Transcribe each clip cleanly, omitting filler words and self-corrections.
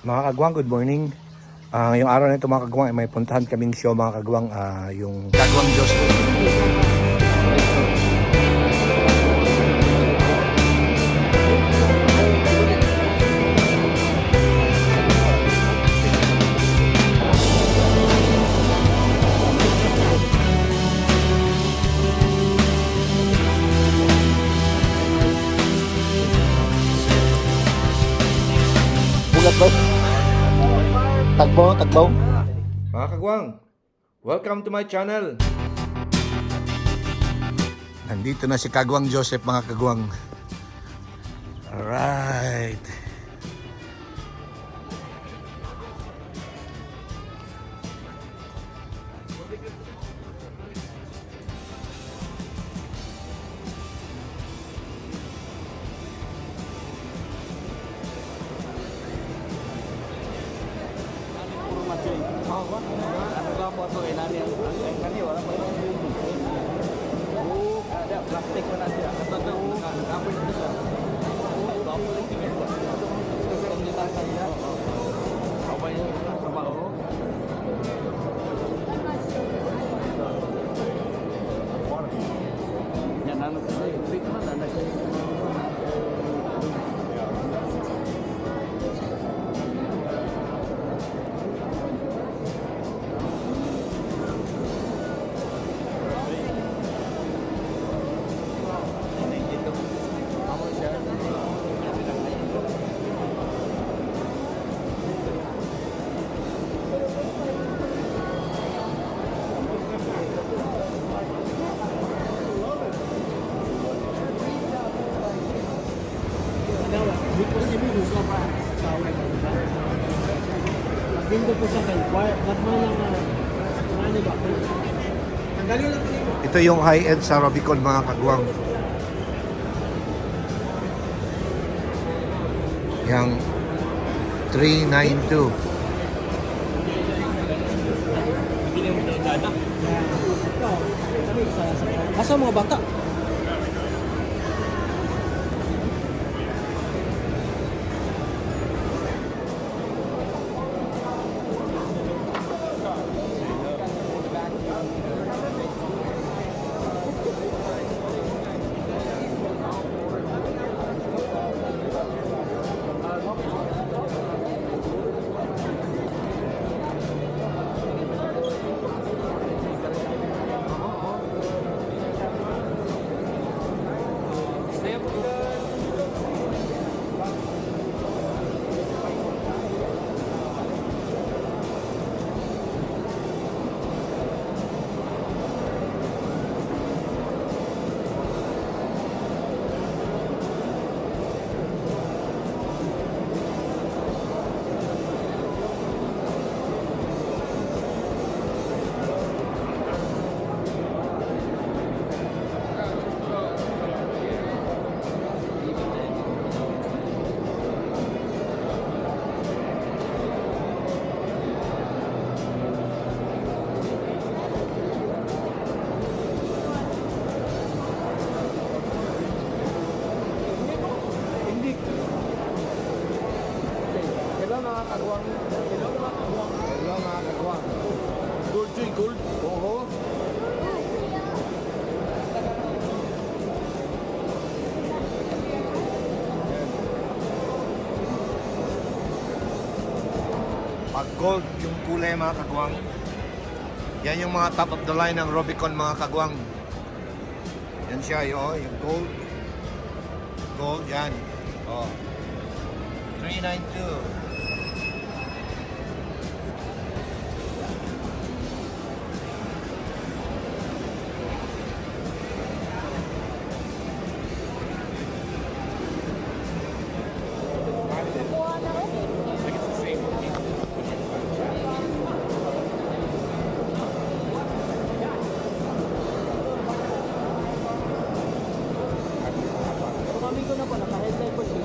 Mga kagwang, good morning. Ngayong araw na ito, mga kagwang, ay may puntahan kaming show, mga kagwang, yung Kagwang Diyos. Bulat ba? Tagbo, tagbo. Mga kagwang, welcome to my channel. Nandito na si Kagwang Joseph, mga kagwang. Alright. Mas po siya kay gagmay lang na ano ba? Tanggalin lang ko. Ito yung high-end sa Rubicon, mga kagwang. Yang 392. Asa mga bata? Hello, mga kagwang. Hello, mga kagwang. Hello, mga kagwang. Gold joy, gold. Oo. Pag gold yung kulay, mga kagwang, yan yung mga top of the line ng Rubicon, mga kagwang. Yan siya, yun, yung gold. Gold, yan. Oh. 392. Kami ko na po, naka-headlight po siya.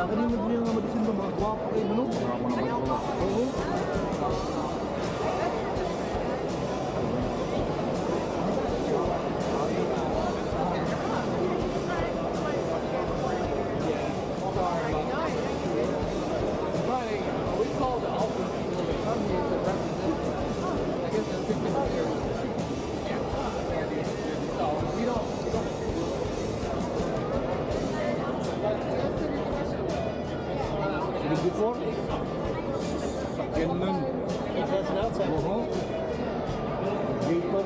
Kani mo din nga madisin ba mga gwapo kay mo, no? Oo. Friday, we call the office people that come here to represent. I guess there's two different areas. Yeah. So we don't. Before? Sakyanan. It has an outside. Oo. Gator.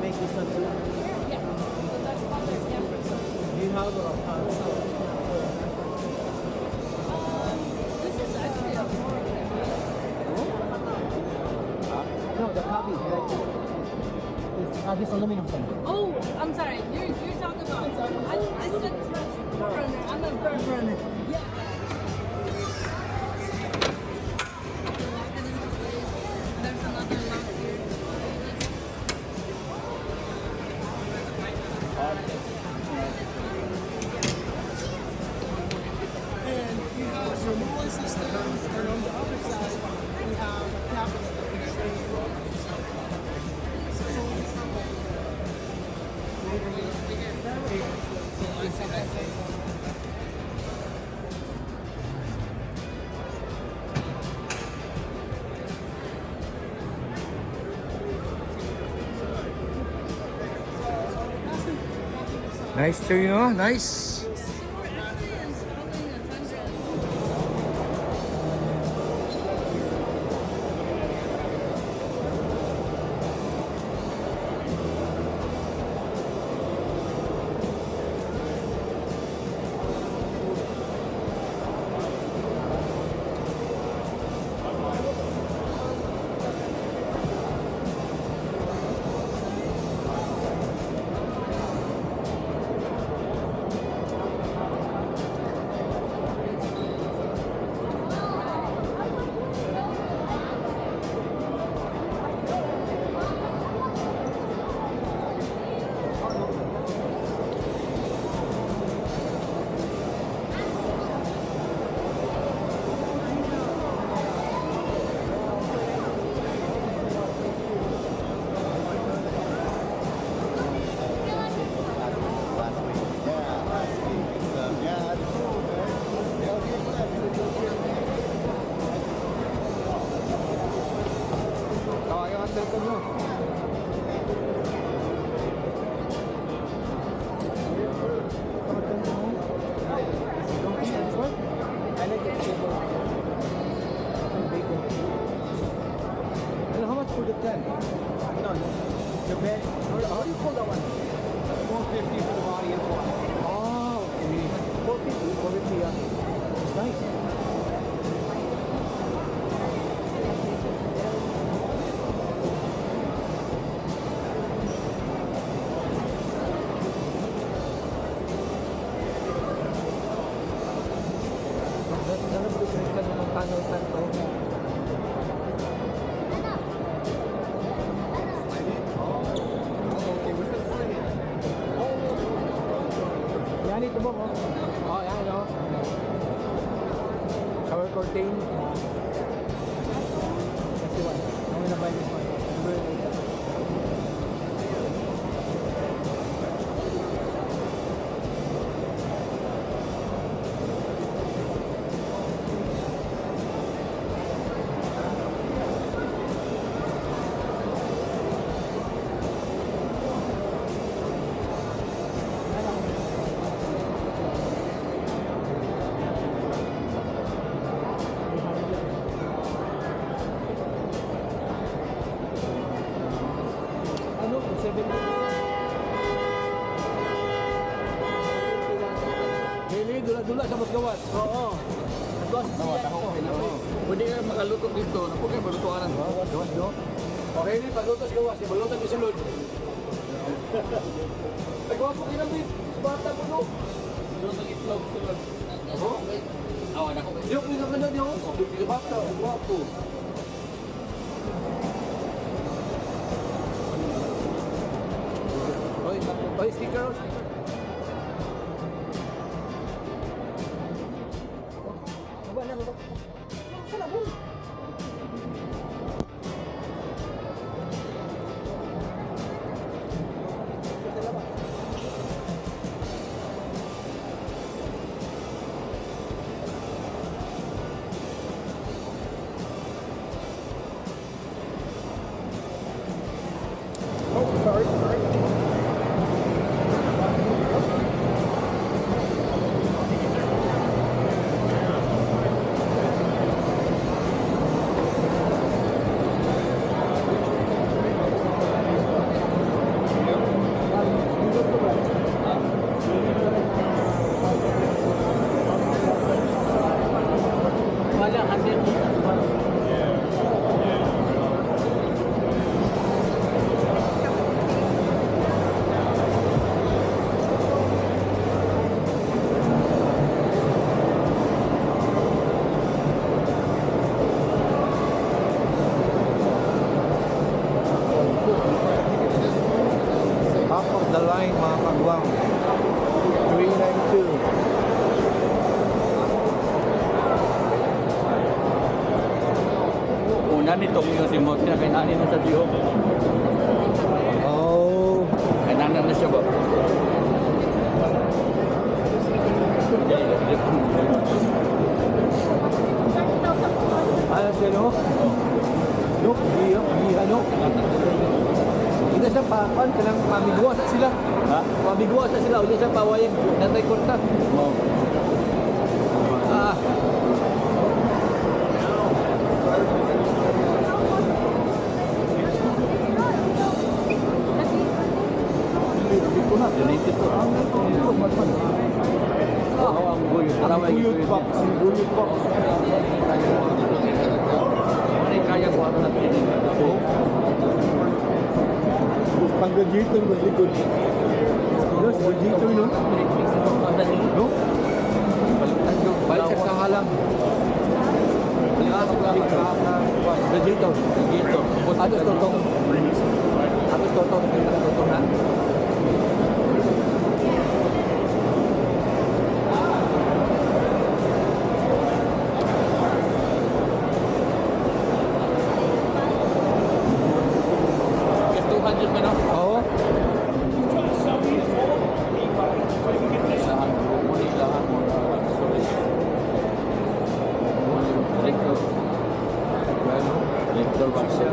Make this one too. Yeah, so that's other campus. Do you have a This is actually a more No, the copy. Like, it's, this aluminum thing. Oh, I'm sorry. You're talking about. I said Forerunner. I'm a Forerunner. Yeah. Lock it into place. There's another lock here. And you have your Molly system, and on the other side, we have a cabinet that can actually Nice to you know. Nice. So we're actually installing a Tundra. Tawagan ang cellphone mo. I like that table. And bacon. And how much for the tent? No, the bed. How do you call that one? 450 for the body and fly. Oh, okay. 450. 450, yeah. It's nice. Okay, where's the slide? Yan ito mo, oh. Oh, yan, oh. Shower curtain. That's the one. I'm gonna buy this one. I'm very like that. Ano? 7. Really, dula-dula sa Masgawas. Oo. Nagawa sa siya ito. Pwede ka makaluto dito. Napo kayo malutuan. Gawas do? Okay, ni pagluto sa gawas. Ibalutan ko sulod. Nagwapo kayo na ba? Bata mo no? Itlog sulod. Oh? Awa na ko. Yung isa ka na niyo. Bata, gwapo. Oy, oy, sticker, oh, sticker. Baba na, baba. Saan na, boy? Sa labas. Oh, sorry, sorry. Wala kasi. Top of the line, mga kagwang. 392. Una nitong yung si Mot na kailangan na sa Diyo. Oh. Kailangan na siya ba? Ano siya, no? No, di, di, ano? Hindi siya pa, pan, kanang pamigwa sa sila. Ha? Pamigwa sa sila, hindi siya pawayin. Natay kontak. Oh. Ah. Ko na, donated to. Oh, ang guyot. Ang guyot box, ang guyot box. Ano kaya ko ano na Oh. Pang Gajito, mas likod. No, si Gujito, no? No? Balik sa kahalang. Gajito. Dito. Atos totong. Atos totong. Atos totong na. Yes, 200 ba no? Oo. Ilahan mo, ilahan mo. Sorry. Director. Director ba siya?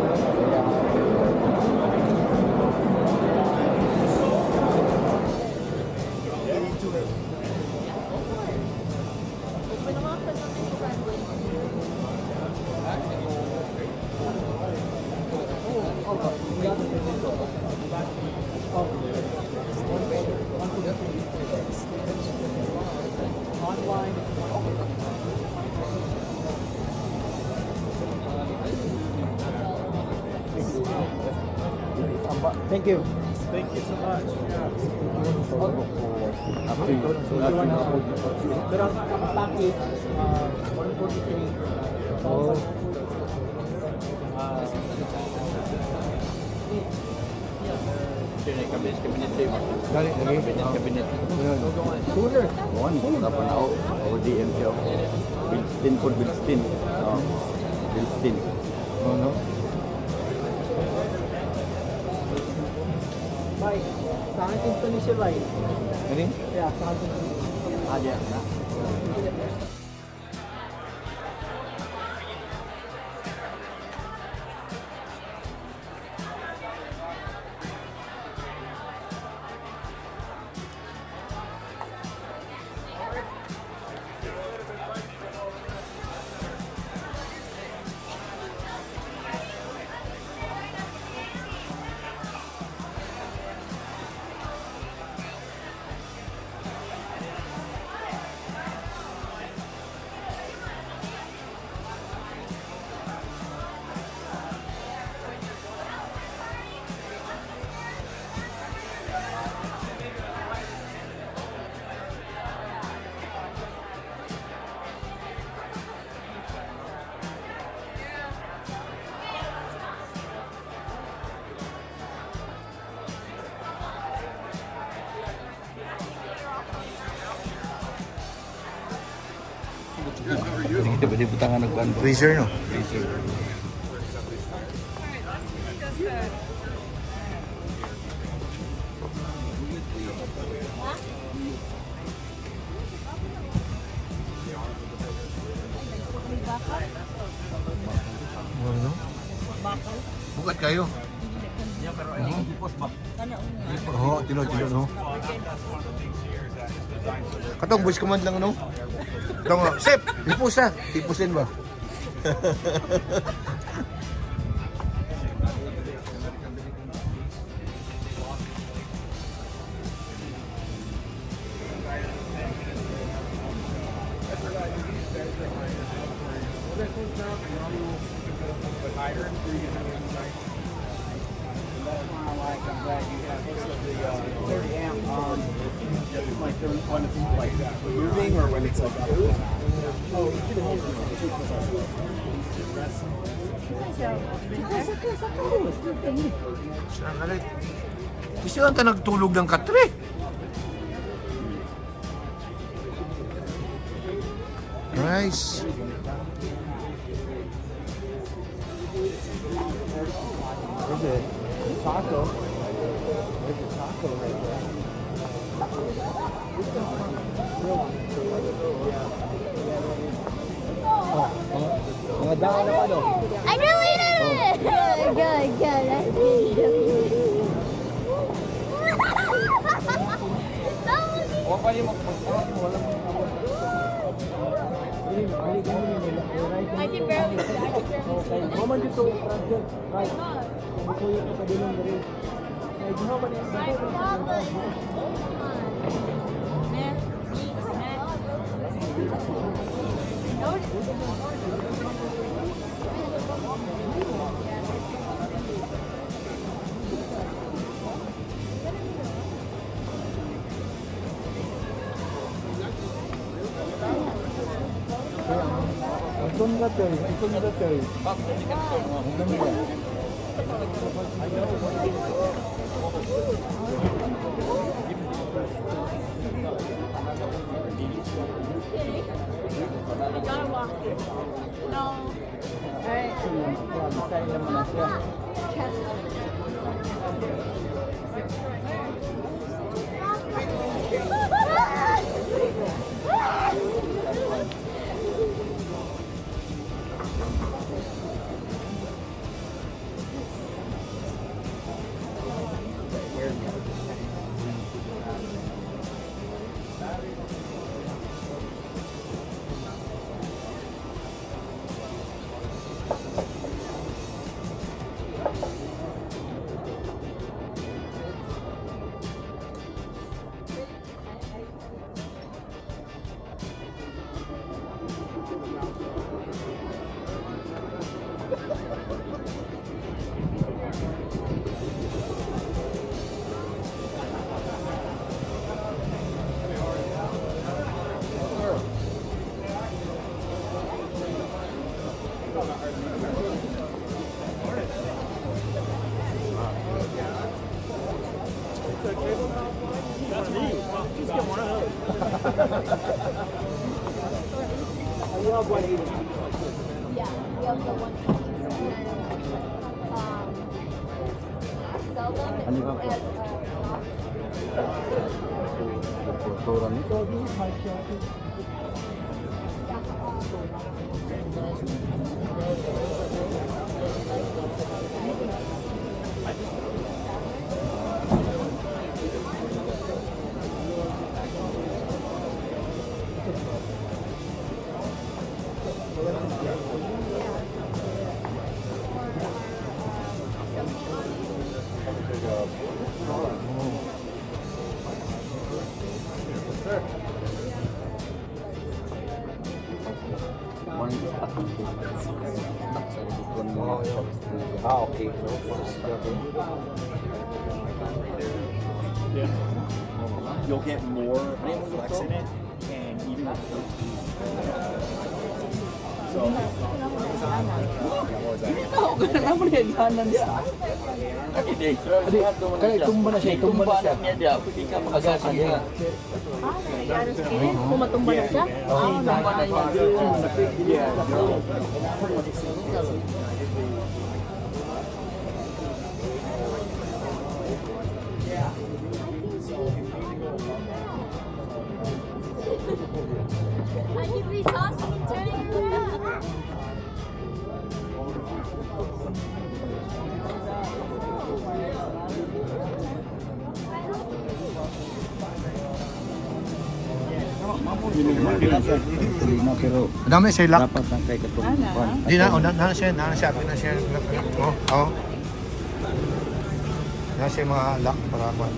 Thank you. Thank you so much. Yeah. Pero ang package, 143. Oh. Cabinet, cabinet sa'yo. Dali, lagi. Cabinet, cabinet. Cooler. One, dapat na ako. ODM siya. Bilstin po, Bilstin. Oh. Bilstin. Oh, no? Bye. Sa akin to ni siya, bye. Ano? Yeah, sa akin to. Ah, diyan na. Hindi pwede butangan og kuan. Freezer, no? Freezer. Alright, let's look at this. Ano? Bukat kayo. Oo, tilo, tilo, no? Katong voice command lang, no? Katong, oh, Sep! Hipos na! Hipusin ba? Like when it's like moving or when it's like up. Saan Kasi ang nagtulog ng katre. Rice. There's a taco. There's a taco right there. Oh, mga daan na ano? I deleted it! Good, good. That's good. I can barely see. I can barely see. Mo man dito, right. Musuyo ko sa dulong diri. Kay gihaw man niya sa Meh, meh, meh. Ang tunda tay, ang tunda tay. Ang tunda. I gotta walk. No. Alright. Bisaya naman na siya. Yeah, we have the 120s and sell them Ano ba? as a Kultura ni. One is stuck. Stuck sa Rubicon mo. Ah, okay. You'll get more flex in it, and even with. Tao ka na naman hagdanan niya. Adi, kaya itumba na siya, itumba na siya. Niya diya, pwede ka makagasan niya. Ah, nangyayari sa kilid? Pumatumba na siya? Ah, Tumba na niya. I keep be tossing and turning around. Pero Dami siya lock. dapat ang kay katong kuan. Di na, oh, na siya, na siya, na siya. Oh, oh. Na siya mga lock para kuan.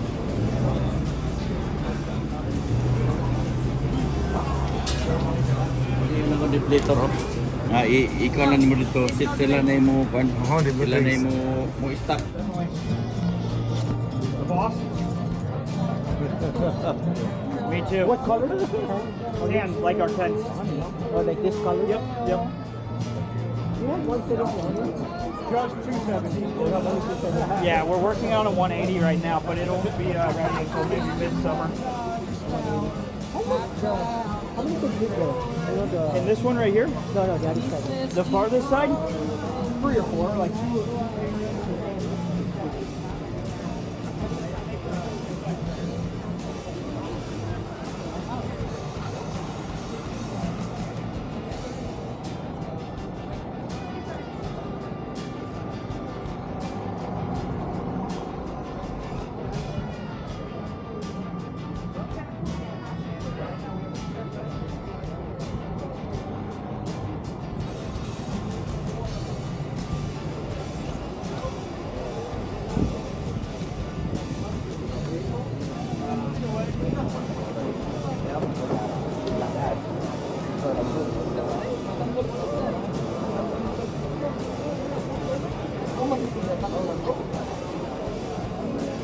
Yung mga deflator oh. Ah, ikaw na nimo dito. Sit sila na imo kuan. Oo, deflator. Sila na imo mo stock. The boss? Me too. What color? Tan, like our tents. Oh, like this color? Yep. You have 171? Just 270. Yeah, we're working on a 180 right now, but it won't be ready until maybe midsummer. How much, how many could you go? I know the, And this one right here, no, the other side. the farthest side, three or four, like two.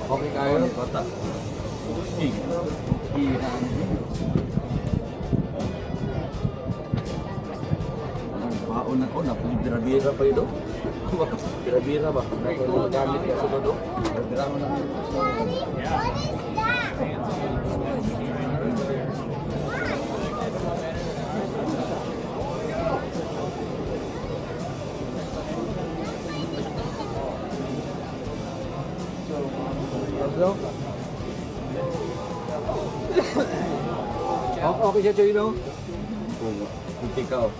Okay kayo? Bata. Baon na ko na bira-bira pa ito. Bira-bira ba? Gamit ka sa do. Bira mo na. Daddy, what is that? Oh, okay siya, Choy, no? Kung kunti ka oh.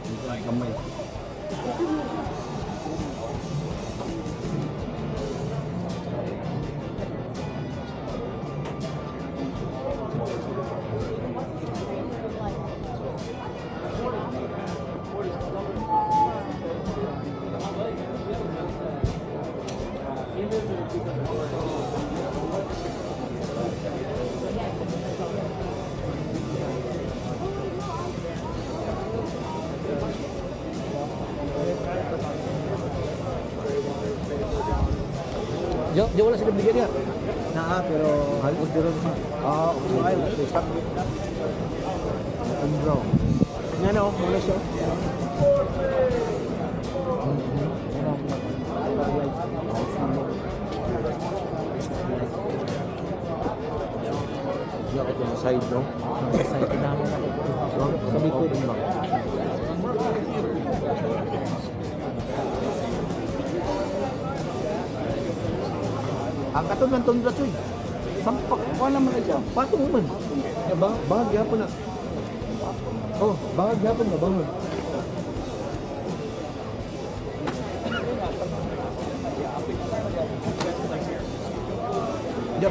Dito ay kamay. Di, wala sila bigyan niya. Naa, pero order na. Ah, okay. Ay, okay. Tundra. Nga na, oh, muna siya. Diyan ka dyan sa side, no? Sa side, sa likod. Ang katong ng tundra, Choy. Sampak wala man na siya. Patong man. Eh, bahag gyapon na. Oh, bahag gyapon na, bangon. Ya,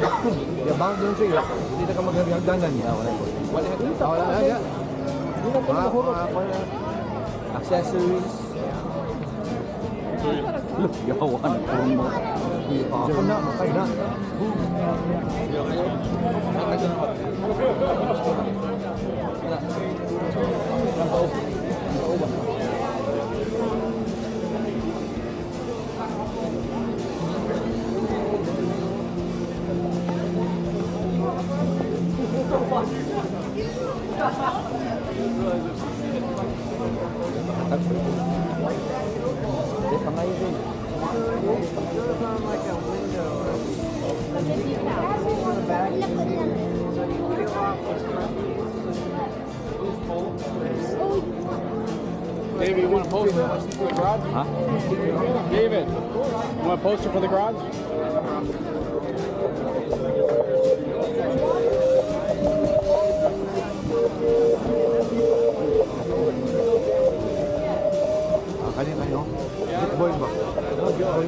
ya bahag yun sa'yo. Hindi na ka maghagdanan. Wala. Wala. Wala. Wala. Hindi na Mga, mahurot. mga, Accessories. Look, yawan ko mo. Ako na, okay na. Hindi, pangayo din. David, you want a poster for the garage? Ha? David, you want a poster for the garage? Ah, kanya kayo? Boy ba? Boy?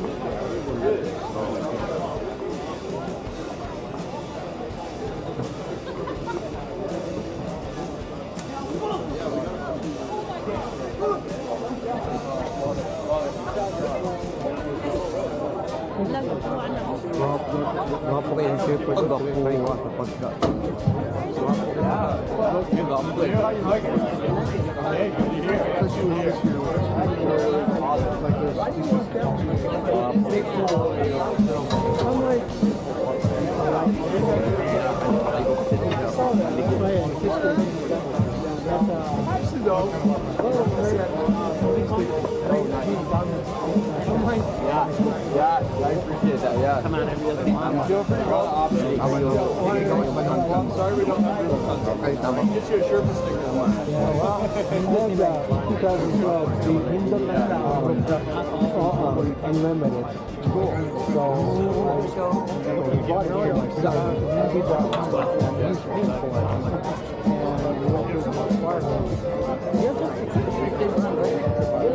Gwapo kayo ang shepherd. Ang gwapo. Sa pagka. Yeah, I appreciate that. Yeah. Come on, every other month. Feel free to call the office. I'm sorry we don't have real Okay, tama. Get you a Sherpa sticker. We have 2012, the Hindon Unlimited. Cool. So, we bought it here myself. He bought it. He's paying for it. And we went through the Wells Fargo.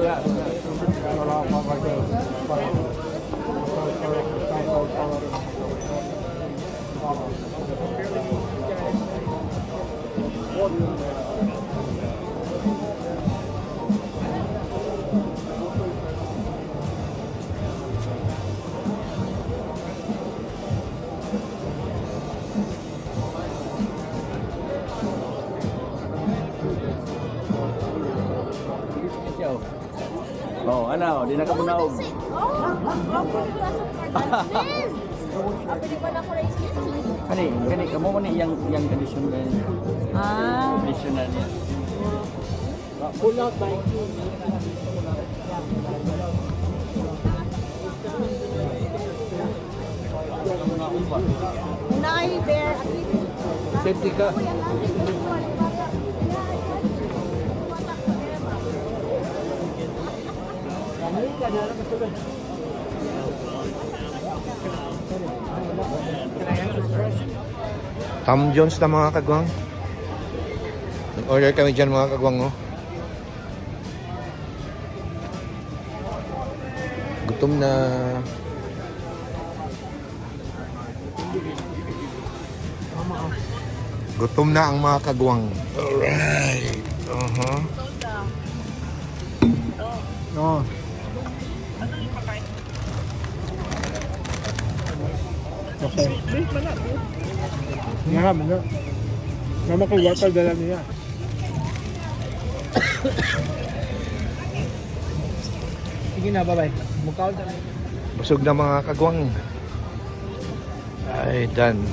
Yeah. Start off on like a Oh, ano, di na ka munaog. Kani, kani kamo man ni iyang iyang condition ba? Ah. Condition na niya. Pull out 19. Unay, bear. Safety ka. Tom Jones na, mga kagwang. Nag-order kami dyan, mga kagwang, oh. Gutom na. Gutom na ang mga kagwang. Alright. Uh-huh. No. Okay. Nga, mga. Mama ko water dala niya. Sige na, bye-bye. Mukha na. Busog na, mga kagwang. Ay, done.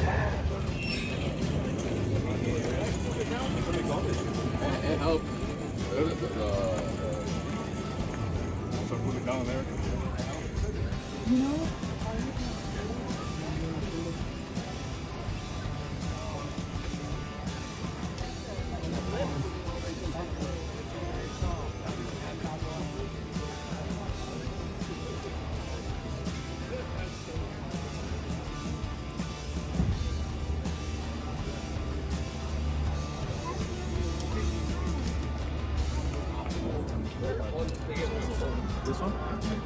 It helped. So put it down there. This one?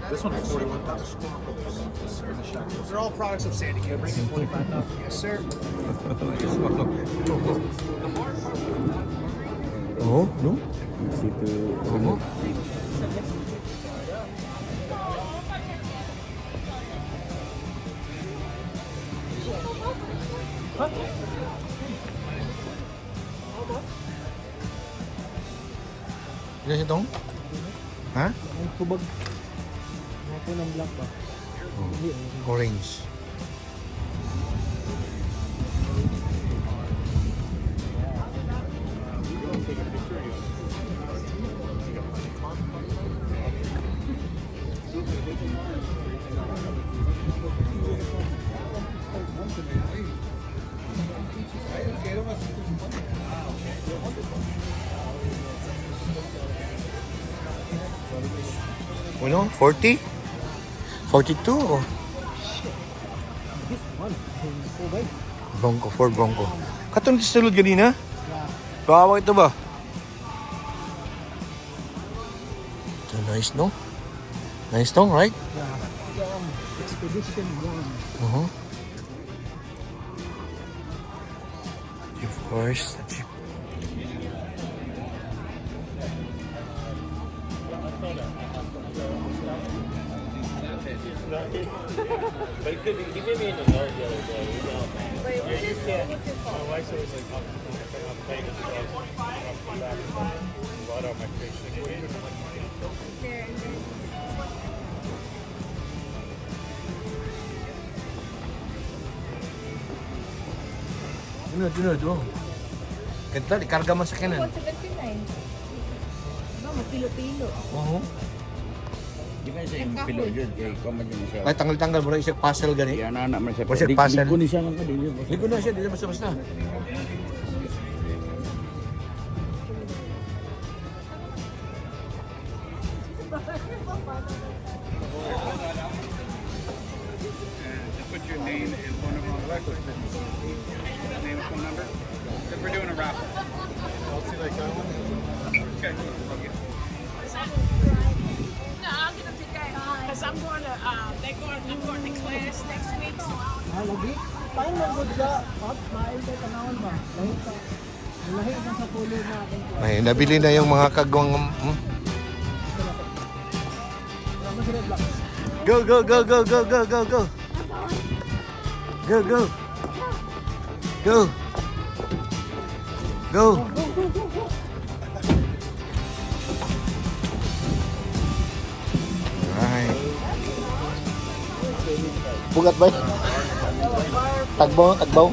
This one is 41,000. They're all products of San Diego. Bring it 45,000. Yes, sir. Oh, no? Easy to Oo. Ano siya tong? Ha? Ang tubag. Ako ng black ba? Oh, orange. Ano? 40? 42? Oh. This one is so big. Bronco, Ford Bronco. Katong sulod ganina? Bawa ito ba? Ito nice, no? Nice tong, right? Yeah. Expedition 1. Of course, the Jeep. Wait, what's his, what's his fault? There, and then- Ano, ito na, ito. Ganda, ikarga man sa kanan. 179. Ba, mapilo-pilo. Oo. Di ba siya yung pilo yun? Kay kuman yun siya. Ay, tanggal-tanggal mo na isang puzzle gani. Yan na man siya. O siya, puzzle. Ligo ni siya nga dili. Ligo na siya, dili basta-basta. Just put your name and phone number on the record. Name and phone number. Because we're doing a raffle. Okay. I'll get No, I'll get them today. Because I'm going to, they're going, I'm going to class next week. So Ah, lagi. Paano man gud siya? Pag main kay tanawon ba? Lahi ka. Lahi ka sa pulo na akong kuwan. May nabili na yung mga kagwang... Go, go, go, go, go, go, go, go. Go, go. Go. Go. Right. Bugat ba? Tagbaw, tagbaw.